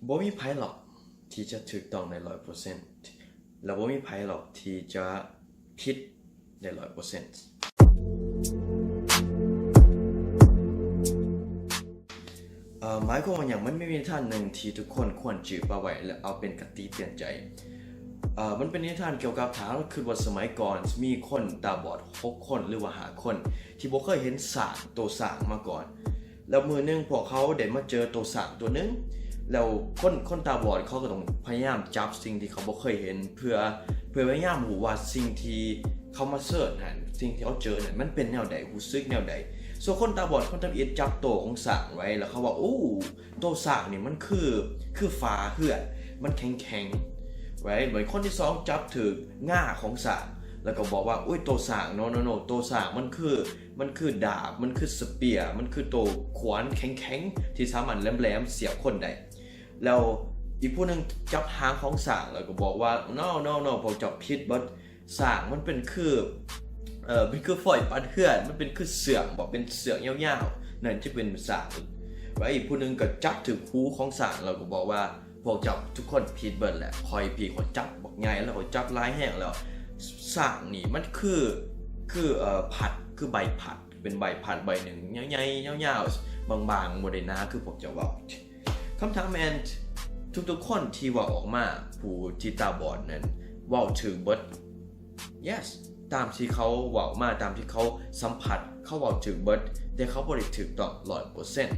ບໍ່ມີໃຜຫຼອກທີ່ຈະຖືກຕ້ອງໄດ້ຮ້ອຍເປີເຊັນ ແລະ ບໍ່ມີໃຜຫຼອກທີ່ຈະຜິດໄດ້ຮ້ອຍເປີເຊັນ. ເອີ ໝາຍຄວາມວ່າຫຍັງ? ມັນມີນິທານໜຶ່ງທີ່ທຸກຄົນຄວນຈື່ປະໄວ້ ແລະ ເອົາເປັນຄະຕິເຕືອນໃຈ. ເອີ ມັນເປັນນິທານກ່ຽວກັບ ຖ້າເຮົາຄິດວ່າສະໄໝກ່ອນ ມີຄົນຕາບອດຫົກຄົນ ຫຼືວ່າຫ້າຄົນ ທີ່ບໍ່ເຄີຍເຫັນຊ້າງ ໂຕຊ້າງມາກ່ອນ. ແລ້ວມື້ໜຶ່ງພວກເຂົາໄດ້ມາເຈີໂຕຊ້າງໂຕໜຶ່ງ ແລ້ວຄົນ ຄົນຕາບອດເຂົາກໍຕ້ອງພະຍາຍາມຈັບສິ່ງທີ່ເຂົາບໍ່ເຄີຍເຫັນ ເພື່ອ ເພື່ອພະຍາຍາມຮູ້ວ່າສິ່ງທີ່ເຂົາມາເຊີນຫັ້ນ ສິ່ງທີ່ເຂົາເຈີນັ້ນ ມັນເປັນແນວໃດ ຮູ້ສຶກແນວໃດ. ສ່ວນຄົນຕາບອດ ຄົນທຳອິດຈັບໂຕຂອງຊ້າງໄວ້ ແລ້ວເຂົາວ່າ ໂອ້ ໂຕຊ້າງນີ້ມັນຄື ຄືຝາເຮືອນ ມັນແຂງໆ ໄວ້. ບາດຄົນທີສອງຈັບຖືກງ່າຂອງຊ້າງ ແລ້ວກໍບອກວ່າ ໂອ້ຍ ໂຕຊ້າງ no no no ໂຕຊ້າງມັນຄື ມັນຄືດາບ ມັນຄືສະເປຍ ມັນຄືໂຕຂວານແຂງໆ ທີ່ສາມາດແຫຼມໆສຽບຄົນໄດ້. ແລ້ວອີກຜູ້ໜຶ່ງຈັບຫາງຂອງຊ້າງ ແລ້ວກໍບອກວ່າ no no no ພວກເຈົ້າຜິດເບິດ. ຊ້າງມັນເປັນຄື ເອີ ເປັນຄືຟອຍປັດເຮືອນ ມັນເປັນຄືເຊືອກ ບອກເປັນເຊືອກຍາວໆ ນັ້ນຈະເປັນຊ້າງ. ແລ້ວອີກຜູ້ໜຶ່ງກໍຈັບຖືກຫູຂອງຊ້າງ ແລ້ວກໍບອກວ່າ ພວກເຈົ້າທຸກຄົນຜິດເບິດແຫຼະ ຂ້ອຍພີ້ ຂ້ອຍຈັບບັກໃຫຍ່ ແລ້ວຂ້ອຍຈັບຫຼາຍແຮງແລ້ວ ຊ້າງນີ້ມັນຄື ຄື ເອີ ພັດ ຄືໃບພັດ ເປັນໃບພັດໃບໜຶ່ງ ໃຫຍ່ໆ ຍາວໆ ບາງໆ ບໍ່ໄດ້ໜາຄືພວກເຈົ້າເວົ້າ. ຄຳຖາມແມ່ນ ທຸກໆຄົນທີ່ເວົ້າອອກມາ ຜູ້ທີ່ຕາບອດນັ້ນເວົ້າຖືກເບິດ. Yes ຕາມທີ່ເຂົາເວົ້າມາ ຕາມທີ່ເຂົາສຳຜັດ ເຂົາເວົ້າຖືກເບິດ ແຕ່ເຂົາບໍ່ໄດ້ຖືກຕ້ອງຮ້ອຍເປີເຊັນ.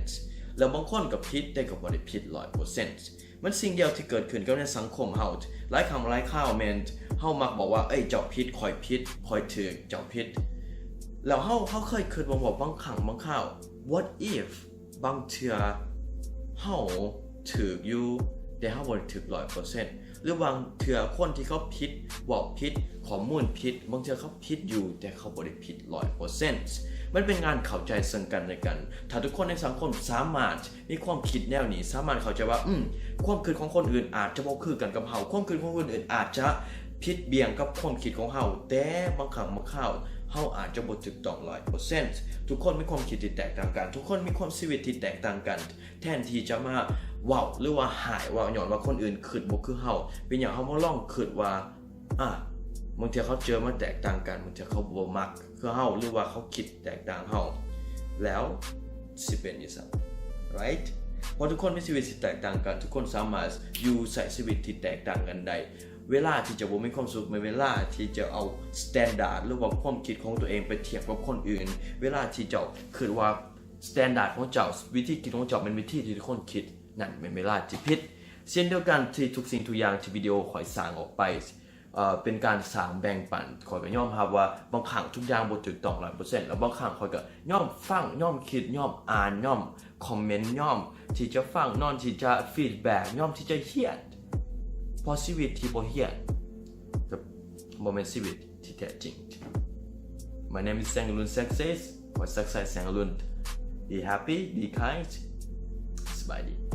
ແລ້ວບາງຄົນກໍຜິດ ແຕ່ກໍບໍ່ໄດ້ຜິດຮ້ອຍເປີເຊັນ. ມັນສິ່ງດຽວທີ່ເກີດຂຶ້ນກັບໃນສັງຄົມເຮົາ ຫຼາຍຄັ້ງຫຼາຍຄາວແມ່ນເຮົາມັກບອກວ່າ ເອີຍ ເຈົ້າຜິດ ຂ້ອຍຜິດ ຂ້ອຍຖືກ ເຈົ້າຜິດ. ແລ້ວເຮົາ ເຮົາເຄີຍຄິດວ່າ ວ່າບາງຄັ້ງບາງຄາວ what if ບາງເທື່ອເຮົາຖືກຢູ່ ແຕ່ເຮົາບໍ່ໄດ້ຖືກຮ້ອຍເປີເຊັນ ຫຼືບາງເທື່ອຄົນທີ່ເຂົາຜິດ ເວົ້າຜິດ ຂໍ້ມູນຜິດ ບາງເທື່ອເຂົາຜິດຢູ່ ແຕ່ເຂົາບໍ່ໄດ້ຜິດຮ້ອຍເປີເຊັນ. ມັນເປັນການເຂົ້າໃຈເຊິ່ງກັນແລະກັນ. ຖ້າທຸກຄົນໃນສັງຄົມສາມາດ ມີຄວາມຄິດແນວນີ້ ສາມາດເຂົ້າໃຈວ່າ ອືມ ຄວາມຄິດຂອງຄົນອື່ນອາດຈະບໍ່ຄືກັນກັບເຮົາ ຄວາມຄິດຂອງຄົນອື່ນອາດຈະຜິດບ່ຽງກັບຄວາມຄິດຂອງເຮົາ ແຕ່ບາງຄັ້ງບາງຄາວເຮົາອາດຈະບໍ່ຖືກຕ້ອງຮ້ອຍເປີເຊັນ. ທຸກຄົນມີຄວາມຄິດທີ່ແຕກຕ່າງກັນ ທຸກຄົນມີຄວາມຊີວິດທີ່ແຕກຕ່າງກັນ. ແທນທີ່ຈະມາເວົ້າ ຫຼືວ່າຮ້າຍ ເວົ້າຍ້ອນວ່າຄົນອື່ນຄິດບໍ່ຄືເຮົາ ເປັນຫຍັງເຮົາບໍ່ລອງຄິດວ່າ ອາ ບາງເທື່ອເຂົາເຈີມາແຕກຕ່າງກັນ ບາງເທື່ອເຂົາບໍ່ມັກ ຄືເຮົາ ຫຼືວ່າເຂົາຄິດແຕກຕ່າງເຮົາ ແລ້ວຊິເປັນຈັ່ງຊັ້ນ right? ເພາະທຸກຄົນມີຊີວິດທີ່ແຕກຕ່າງກັນ ທຸກຄົນສາມາດຢູ່ໃຊ້ຊີວິດທີ່ແຕກຕ່າງກັນໄດ້. ເວລາທີ່ເຈົ້າບໍ່ມີຄວາມສຸກ ແມ່ນເວລາທີ່ເຈົ້າເອົາ standard ຫຼືວ່າຄວາມຄິດຂອງຕົວເອງໄປທຽບກັບຄົນອື່ນ. ເວລາທີ່ເຈົ້າຄິດວ່າ standard ຂອງເຈົ້າ ວິທີຄິດຂອງເຈົ້າແມ່ນວິທີທີ່ທຸກຄົນຄິດ ນັ້ນແມ່ນເວລາທີ່ຜິດ. ເຊັ່ນດຽວກັນທີ່ທຸກສິ່ງທຸກຢ່າງທີ່ວິດີໂອຂ້ອຍສ້າງອອກໄປ ເອີ ເປັນການສ້າງແບ່ງປັນ. ຂ້ອຍກໍຍອມຮັບວ່າບາງຄັ້ງທຸກຢ່າງບໍ່ຖືກຕ້ອງຮ້ອຍເປີເຊັນ ແລ້ວບາງຄັ້ງຂ້ອຍກໍຍອມຟັງ ຍອມຄິດ ຍອມອ່ານ ຍອມຄອມເມັນ ຍອມທີ່ຈະຟັງ ຍອມທີ່ຈະ feedback ຍອມທີ່ຈະຮຽນ. ເພາະຊີວິດທີ່ບໍ່ຮຽນກໍບໍ່ແມ່ນຊີວິດທີ່ແທ້ຈິງ. My name is ແສງອະລຸນ Success. ຂ້ອຍ Success ແສງອະລຸນ. Be happy, be kind. ສະບາຍດີ.